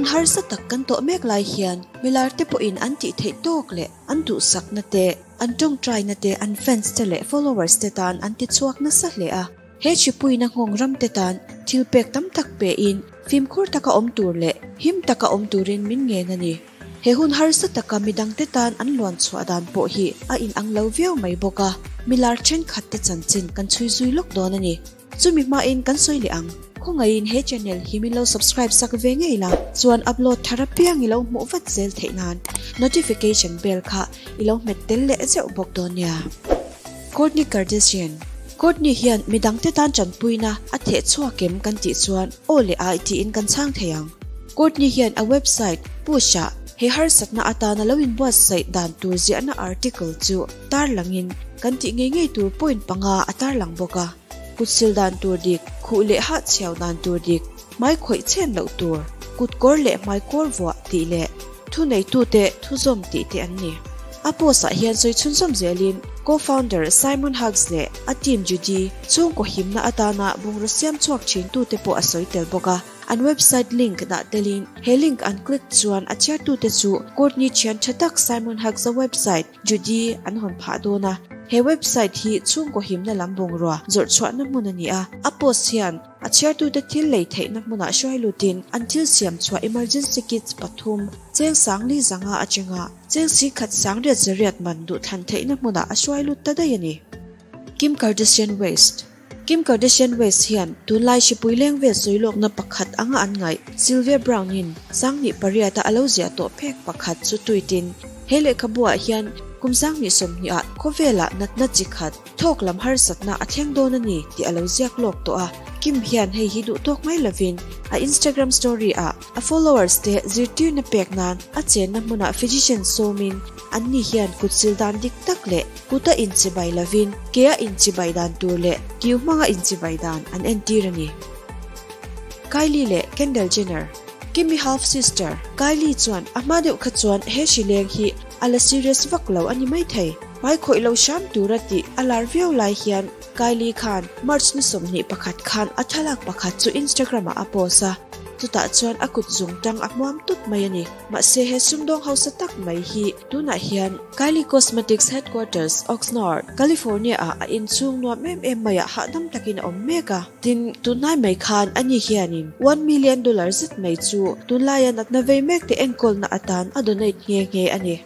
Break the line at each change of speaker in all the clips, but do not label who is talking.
Hun harsa tak kan tawh mek lai hian milar te pawhin an tih theih tawk leh an duhsakna te, an tawngtaina te, an fans te leh followers te tan an ti chhuak nasa hle a. He chipuina nghawng ram te tan thil pek tam tak pein fimkhur taka awm tur leh him taka awm turin min ngen a ni. He hun harsa taka midangte tan an luan chhuah dan pawh hi a inang lo viau mai bawk a, milar thenkhat te chanchin kan chhui zui lawk dawn a ni. Chumi hmain kan sawi leh ang. Khawngaihin he channel hi min lo subscribe sak ve ngei la, chuan upload thar apiang i lo hmuh vat zel theih nan notification bell kha i lo hmet tel leh zeuh bawk dawn nia. Kourtney Kardashian Kourtney hian midangte tan tanpuina a theh chhuak em kan tih chuan aw leh ai tiin kan chhang thei ang. Kourtney hian a website Push-ah he harsatna atana lo inbuatsaih dan tur ziahna article chu tarlangin kan tih ngei ngei tur point panga a tarlang bawk a. Kut sil dan tur dik, khuh leh hah chhiau dan tur dik, hmai khawih chen loh tur, kut kawr leh hmai kawr vuah tih leh thuneitute thuzawm tih te an ni. A post-ah hian sawi chhunzawm zelin co-founder Simon Hughes leh a team Judy chhungkaw himna atana bungraw siam chhuak thintute pawh a sawi tel bawk a. An website link dah telin he link an click chuan a chhiartute chu Courtney thian tha tak Simon Hughes-a website Judy an hawn phah dawn a. He website hi chhungkaw himna lam bungrua zawrh chhuahna hmun a ni a, a post hian a chhiartute thil lei theihna hmunah hruai lutin an thil siam chhuah emergency kits pathum cheng sang li zanga atanga cheng si khat sang riat zariat man duhthlan theihna hmunah a hruai lut ta daih a ni. Kim Kardashian West Kim Kardashian West hian tunlai hripui leng vel sawi lawkna pakhat anga an ngaih Sylvia Browne-in sanghnih pariata a lo ziah tawh phek pakhat chu tweet-in he lehkhabuah hian kum sanghnih sawmhnih ah khawvelah natna chi khat thawk lam harsatna a thleng dawn a ni tih a lo ziak lawk tawh a. Kim hian hei hi duh tawk mai lovin a Instagram story ah A followers te zirtirna pek nan a chenna hmunah physician sawmin anni hian kut sil dan dik tak leh kuta inchibai lovin kea inchibai dan tur leh kiu hmanga inchibai dan an entir a ni. Kylie leh Kendall Jenner, Kimmy half sister, Kylie chuan a hma deuh kha chuan he hrileng hi a la serious vak lo a ni maithei. Hmai khawih lo hram tura tih a lar viau lai hian Kylie khan March ni 21 khan a thlalak pakhat chu Instagram ah a post a. Chutah chuan a kut zung tang a hmuam tut mai a ni. Mahse he sumdawng hausa tak mai hi tunah hian Kylie Cosmetics headquarters, Oxnard, California ah a inchhung nuam em em maiah hahdam takin a awm mek a. Tin, tunlai mai khan ani hianin $1 million zet mai chu tunlaia natna vei mek te enkawlna atan a donate nghe nghe a ni.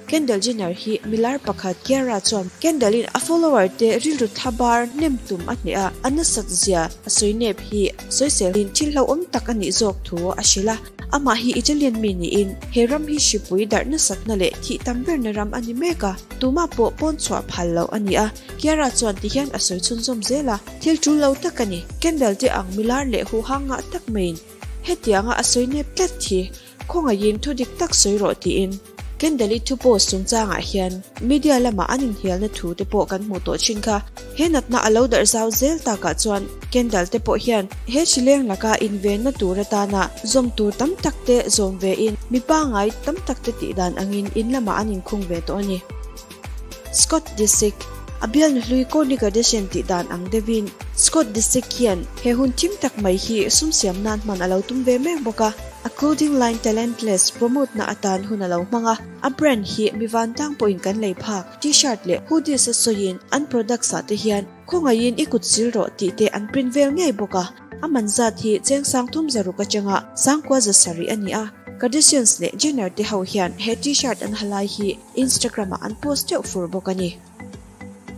Kendall Jenner hi milar pakhat Kiara chuan Kendall-in a follower te rilru thla bar hnem tum a hneh a, a nasat zia a sawi nep hi sawiselin thil hlauhawm tak a nih zawk thu a hrilh a. Amah hi Italian mi niin he ram hi hripui darh nasatna leh thih tam berna ram a ni mek a, tumah pawh pawn chhuah phal loh a ni a. Kiara chuan tihian a sawi chhunzawm zel a, Thil tul lo tak a ni, Kendall te ang milar leh huhang ngah tak maiin hetianga a sawi nep tlat hi Khawngaihin thu dik tak sawi rawh tiin Kendall-i thu post chungchangah hian media lamah an inhnialna thu te pawh kan hmuh tawh thin kha. He natna a lo darh zau zel takah chuan Kendall te pawh hian he hrileng laka invenna tur atana zawm tur tam tak te zawm vein mi pangngai tam tak te tih dan angin in lamah an inkhung ve tawh a ni. Scott Disick, A bialnu hlui Kourtney Kardashian tih dan ang deuhin Scott Disick hian he hun thim tak mai hi sum siam nan hman a lo tum ve mek bawk a. A clothing line Talentless promote na atan hun a lo hmang a, a brand hi mi vantlang pawhin kan lei phak t-shirt leh hoodies a sawiin an products ah te hian khawngaihin i kut sil rawh tih te an print vel ngei bawk a. A man zat hi cheng sang thum zaruk atanga sangkua za sarih a ni a, Kardashians leh Jenner te ho hian he t-shirt an ha lai hi Instagram ah an post deuh fur bawk a ni.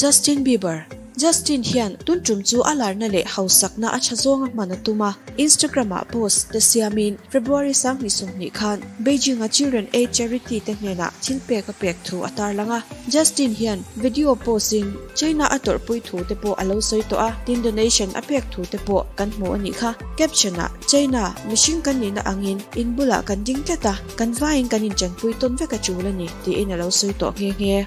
Justin Bieber Justin hian tun tum chu a larna leh hausakna a tha zawnga hman a tum a, Instagram ah post te siamin February 2020 khan Beijing a Children Aid Charity te hnenah thil pek a pek thu a tarlang a. Justin hian video post in China a tawrhpui thu te pawh a lo sawi tawh a, tin donation a pek thu te pawh kan hmu a nih kha. Caption ah China mihring kan nihna angin in bulah kan ding tlat a, kan vaiin kan inchanpui tawn vek a tul a ni, tiin a lo sawi tawh nghe nghe.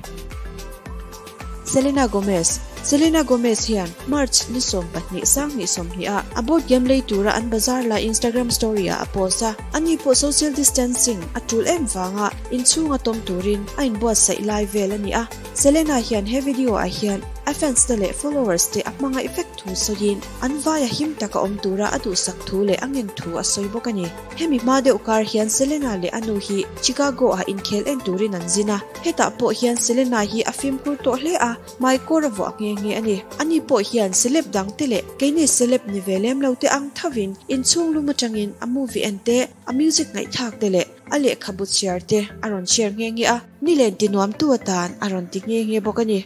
Selena Gomez Selena Gomez hian March ni 12 2020 ah a board game lei tura an bazar lai Instagram story ah a post a, ani pawh social distancing a tul em vanga inchhunga tawm turin a inbuatsaih lai vel a ni a. Selena hian he video ah hian a fans te leh followers te a hmangaih vek thu sawiin an vaia him taka awm tura a duhsak thu leh a ngen thu a sawi bawk a ni. Hemi hma deuh kar hian Selena leh a nu hi Chicago ah inkhel en turin an zin a, hetah pawh hian Selena hi a fimkhur tawh hle a, hmaikawr a vuah nghe nghe a ni. Ani pawh hian celeb dang te leh keini celeb ni ve lem lo te ang thovin inchhung lum atangin a movie en te, a music ngaihthlak te leh a lehkhabu chhiar te a rawn share nghe nghe a, nilen ti nuamtu atan a rawn ti nghe nghe bawk a ni.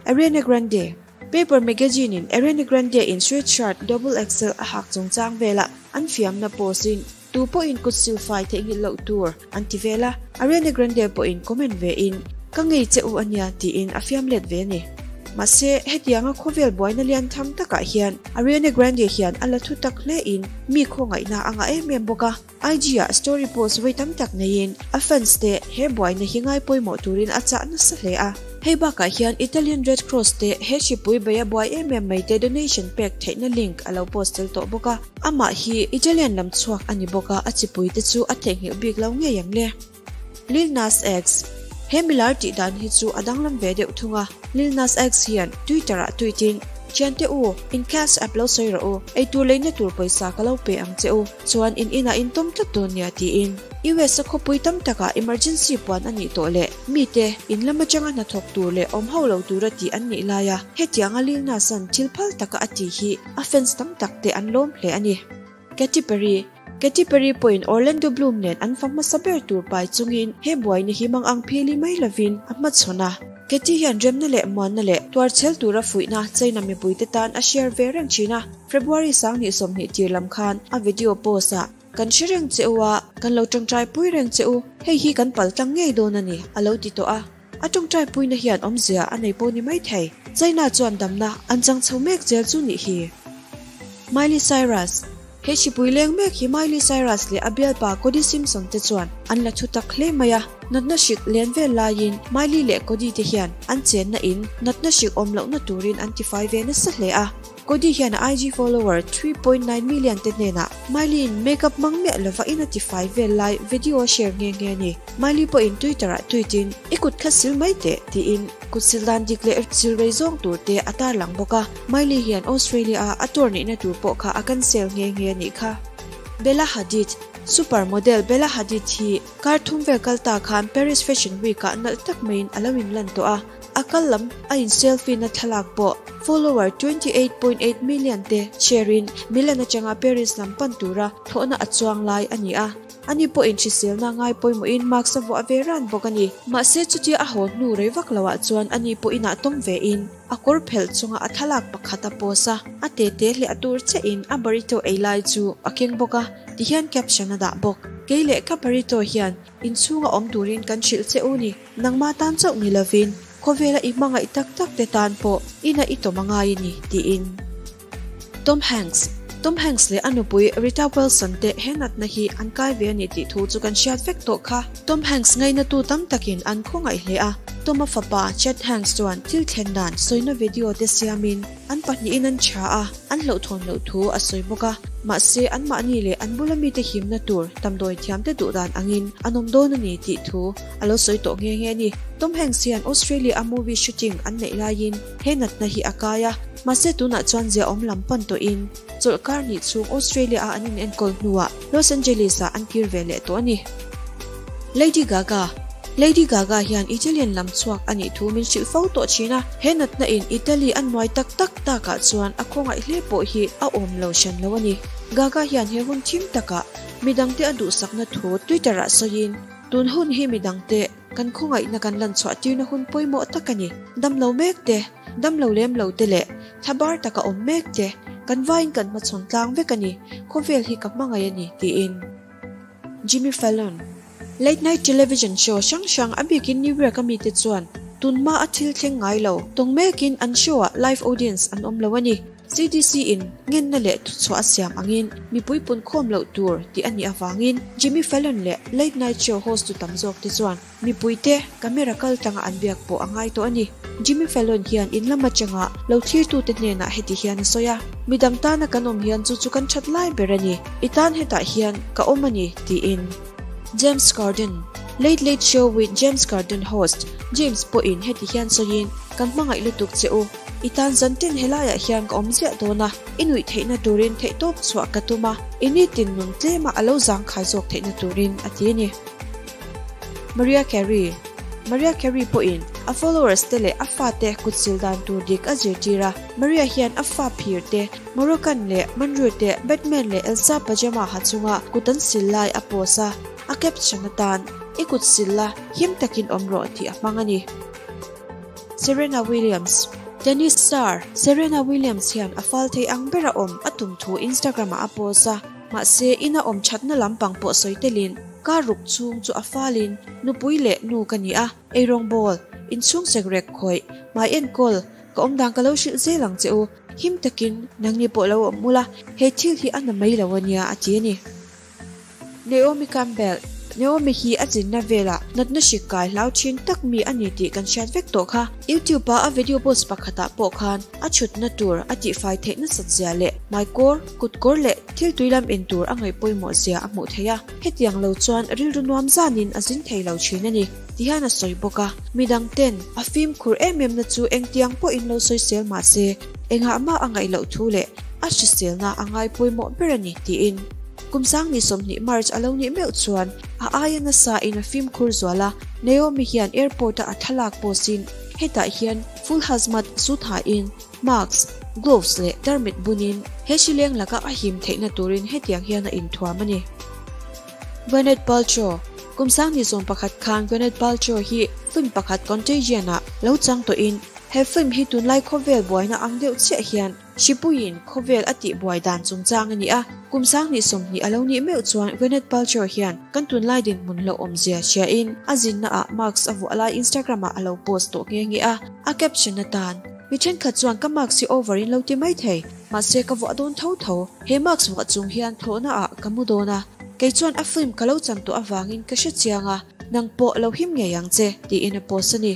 Ariana Grande. Paper magazine in Ariana Grande in sweatshirt double XL a hak chungchang velah an fiamna post in tu pawhin kut silfai theihnghilh loh tur an ti vel a, Ariana Grande pawhin comment ve in Ka ngei che u ania tiin a fiam let ve a ni. Mahse, hetianga khawvel buaina lian tham takah hian Ariana Grande hian a la thu tak hle in mi khawngaihna a ngah em em bawk a. IG ah story post vawi tam tak neiin a fans te he buaina hi ngai pawimawh turin a chah nasa hle a. Hei bakah hian Italian Red Cross te he hripui bei a buai em em mai te donation pek theihna link a lo post tel tawh bawk a. Amah hi Italian lam chhuak a ni bawk a, a chipui te chu a theihnghilh bik lo ngei ang le. Lil Nas X, He milar tih dan hi chu a danglam ve deuh thung a, Lil Nas X hian Twitter ah tweet in, Thiante u, in cash app lo sawi rawh u, eitur leina tur pawisa ka lo pe ang che u, chuan in inah in tawm tlat dawn nia tiin. US a khawpui tam takah emergency puan a nih tawh leh mite in lam atanga hnathawk tur leh awm ho lo tura tih an nih laia hetianga Lil Nas an thil phal taka a tih hi a fans tam tak te an lawm hle a ni. Katy Perry, Katy Perry pawhin Orlando Bloom nen an fa hmasa ber tur pai chungin he buaina hi mang ang phili mai lovin a hmachhawn a. Katy hian remna leh muanna leh tuarchhel tura fuihna China mipuite tan a share ve reng thin a. February 2020 tir lam khan a video post ah, Kan hre reng che u a, kan lo tawngtai pui reng che u, hei hi kan pal tlang ngei dawn a ni, a lo ti tawh a. A tawngtai puina hian awmzia a nei pawh ni mai thei. China chuan damna an chang chho mek zel chu nih hi. Miley Cyrus, He hripui leng mek hi Miley Cyrus leh a bialpa Cody Simpson te chuan an la thu tak hle mai a. Natna hrik len vel laiin Miley leh Cody te hian an chenna in natna hrik awm lohna turin an tifai ve nasa hle a. Cody hian a IG follower 3.9 million te hnenah Miley in makeup hmang miah lova in a tifai vel lai video a share nghe nghe a ni. Miley pawhin Twitter ah tweet in, I kut kha sil mai teh, tiin kut sil dan dik leh sil rei zawng tur te a tarlang bawk a. Miley hian Australia a a tour neihna tur pawh kha a cancel nghe nghe a nih kha. Bella Hadid, Super model Bella Hadid hi kar thum vel kal ta khan Paris Fashion Week ah nalh tak maiin a lo inlan tawh a. A kal lam a in selfie na thlalak pawh follower 28.8 million te share in Milan atanga Paris lam pan tura thlawhna a chuang lai a ni a. Ani pawh in hriselna ngai pawimawhin mask a vuah ve ran bawk a ni. Mahse chutia a haw hnu rei vak loah chuan ani pawh inah tawm ve in a kawr phelh chunga a thlalak pakhat a post a, a tete leh a tur chiah in a burrito ei lai chu a keng bawk a, tihian caption a dah bawk. Kei leh ka burrito hian inchhunga awm turin kan hrilh che u ni. Nangmah tan chauh ni lovin khawvela i hmangaih tak tak te tan pawh ina i tawm a ngai a ni, tiin. Tom Hanks, Tom Hanks leh a nupui Rita Wilson te he natna hi an kai ve a ni tih thu chu kan hriat vek tawh kha. Tom Hanks ngainatu tam takin an khawngaih hle a, Tom-a fapa Chet Hanks chuan thil thlen dan sawina video te siamin an pahnihin an tha a, an hlauhthawn loh thu a sawi bawk a. Mahse, anmahni leh an bula mite himna tur damdawi thiamte duh dan angin an awm dawn a ni tih thu a lo sawi tawh nghe nghe a ni. Tom Hanks hian Australia-a movie shooting an neih laiin he natna hi a kai a, mahse tunah chuan ziaawm lam pan tawhin chawlhkar hnih chhung Australia-a an inenkawl hnuah Los Angeles-ah an kir ve leh tawh a ni. Lady Gaga Lady Gaga hian Italian lam chhuak a nih thu min hrilh fo tawh thin a, he natna in Italy a nuai tak tak takah chuan a khawngaih hle pawh hi a awm lo hran lo a ni. Gaga hian he hun thim takah midangte a duhsakna thu Twitter-ah sawiin, Tun hun hi midangte Kan khawngaihna kan lan chhuah tirna hun pawimawh tak a ni. Damlo mek te, damlo lem lo te leh thlabar taka awm mek te, kan vaiin kan hmachhawn tlang vek a ni, khawvel hi ka hmangaih a ni, tiin. Jimmy Fallon, Late night television show hrang hrang a bikin New York a mite chuan tunhma a thil thleng ngai lo, tawng mekin an show ah live audience an awm lo a ni. CDC in ngenna leh thuchhuah a siam angin mipui pun khawm loh tur tih a nih avangin Jimmy Fallon leh Late Night Show host tu tam zawk te chuan mipuite camera kal tlanga an biak pawh a ngai tawh a ni. Jimmy Fallon hian in lam atanga lo thlirtute hnenah heti hian a sawi a, Midang tana kan awm hian chu chu kan that lai ber a ni. I tan hetah hian ka awm a ni, tiin. James Corden. Late Late Show with James Corden host James pawhin heti hian sawiin, Kan hmangaih lutuk che u. I tan zantin helaiah hian ka awm ziah dawn a, i nuih theihna turin theihtawp chhuah ka tum a, i nitin nun tlema a lo zangkhai zawk theihna turin, a ti a ni. Mariah Carey Mariah Carey pawhin a followers te leh a fate kutsil dan tur dik a zirtir a, Mariah hian a fa phir te, Moroccan leh Monroe te Batman leh Elsa pajama ha chunga kut an sil lai a post a, a caption atan, I kut sil la, him takin awm rawh tih a hmang a ni. Serena Williams Tennis star Serena Williams hian a fal thei ang bera awm a tum thu Instagram-ah a post a, mahse ina awm thatna lampang pawh sawi telin kar ruk chhung chu a falin nupui leh nu ka ni a, eirawngbawl, inchhung sekrek khawih, hmai enkawl, ka awmdan ka lo hrilh zel ang che u, him takin nangni pawh lo awm ula, he thil hi a na mai lo a nia a ti a ni. Naomi Campbell, Naomi hi a chinna velah natna hrik kai hlau thin tak mi a ni tih kan hriat vek tawh kha. YouTube a a video post pakhatah pawh khan a chhutna tur a tihfai theih nasat zia leh hmaikawr, kutkawr leh thil tui lam in tur a ngaih pawimawh zia a hmuh theih a. Hetiang lo chuan rilru nuam zanin a zin thei lo thin a ni ti hian a sawi bawk a. Midang ten a fimkhur em em na chu engtiang pawhin lo sawisel mah se engah mah a ngaih loh thu leh a hriselna a ngai pawimawh ber a ni tiin. Kum sang ni 20 March a lo nih meuh chuan a aia nasa in a fimkhur zual a, Naomi hian airport a a thlalak post in hetah hian full hazmat suit ha in mask, gloves leh tarmit bun in he hrileng laka a him theihna turin hetiang hian a inthuam a ni. Gwyneth Paltrow Kum sang ni 11 khan Gwyneth Paltrow hi film pakhat Contagion ah lo chang tawh in he film hi tunlai khawvel buaina ang deuh chiah hian Hripuiin khawvel a tihbuai dan chungchang a ni a, kum 2020 a lo nih meuh chuan Gwyneth Paltrow hian kan tunlai dinhmun hlauhawmzia hriain a zinnaah mask a vuah lai Instagram-ah a lo post tawh nghe nghe a, a caption atan, Mi thenkhat chuan ka mask hi over in lo ti mai thei, mahse ka vuah dawn tho tho, he mask vuah chung hian thlawhnaah ka mu dawn a, kei chuan a film ka lo chan tawh avangin ka hre chiang a, nang pawh lo him ngei ang che, tiin a post a ni.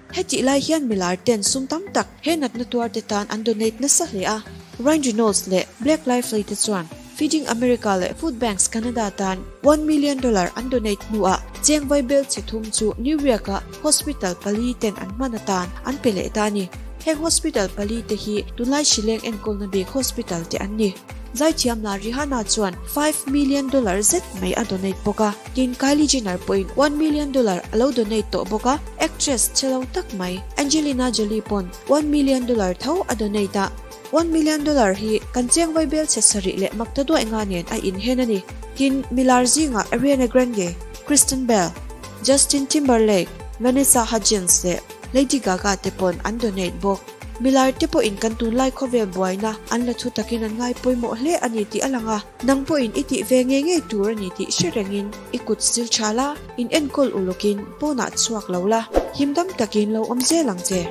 Hetih lai hian milar ten sum tam tak he natna tuar te tan an donate nasa hle a. Ryan Reynolds leh Blake Lively te chuan Feeding America leh Food Banks Canada tan one million dollar an donate hnuah cheng vaibel chhe thum chu New York-a hospital pali ten an hman atan an pe leh ta a ni. Heng hospital pali te hi tunlai hrileng enkawlna bik hospital te an ni. Zaithiam la Rihanna chuan $5 million zet mai a donate bawk a. Tin, Kylie Jenner pawhin $1 million a lo donate tawh bawk a, actress chhe lo tak mai Angelina Jolie pawn $1 million tho a donate a. $1 million hi kan cheng vaibel chhe sarih leh makta duai nga nen a inhen a ni. Tin, milar zingah Ariana Grande, Kristen Bell, Justin Timberlake, Vanessa Hudgens leh Lady Gaga te pawn an donate bawk. Milar te pawhin kan tunlai khawvel buaina an la thu takin an ngai pawimawh hle a ni tih a lang a, nang pawhin i tih ve ngei ngei tur a ni tih hre rengin i kut sil tha la, in enkawl ulukin pawnah chhuak lo la, him dam takin lo awm zel ang che.